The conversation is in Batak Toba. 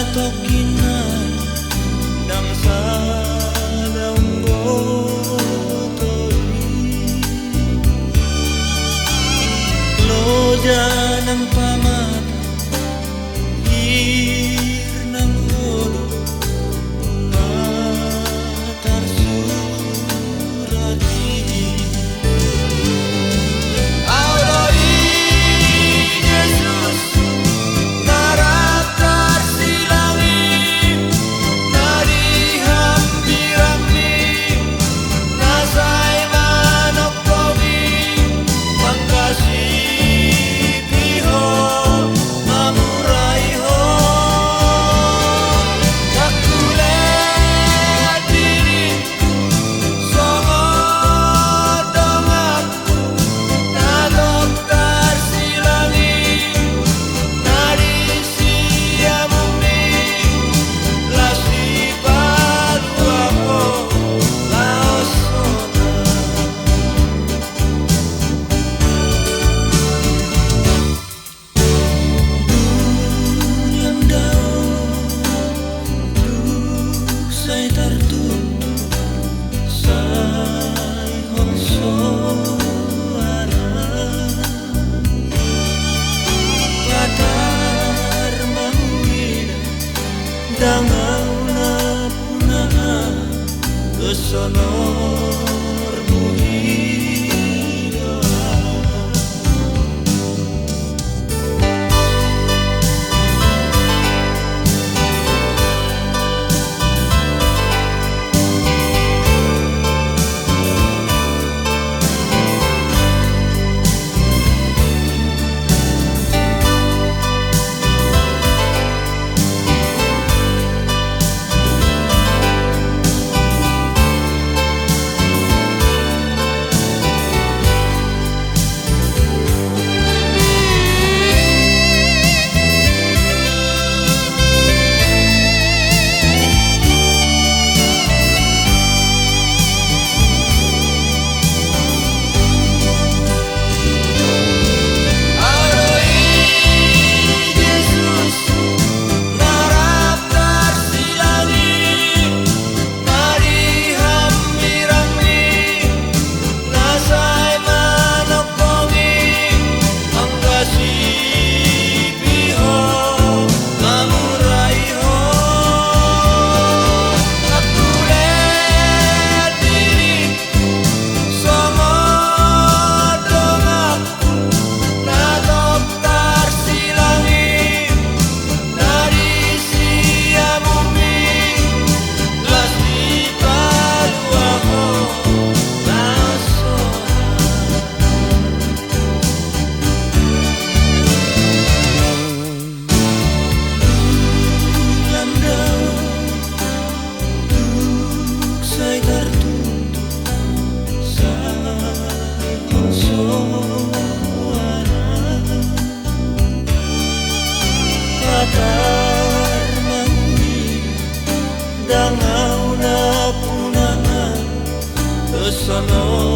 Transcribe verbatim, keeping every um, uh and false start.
Tongkin nai ndang sada umboto i. Loja nang pamata, hir nang hodok, tarsurat i. Ahu do i, Jesus, na rap tarsilang i, na di hambirangmi, na sai manongtong i, manghasipi ho, mamurai ho. Ndang hulean diri songon donganku, na tong tarsilang i, na di siamunmi, laos dipalua ho laos sonang. Duniam dao, dung sai tartutup, sai hon soara. Patar ma huida, ndang ahu na punaan, dos sonormu i do ahu. Na di hambirangmi, na sai manongtong i, manghasipi ho, mamurai ho. Ndang hulean diri songon dongan na tong tarsilang i, na di siamunmi, laos dipalua ho laos sonang. Dung sai tartutup, sai hon soara. Patar ma huida, ndang ahu na punaan, dos sonormu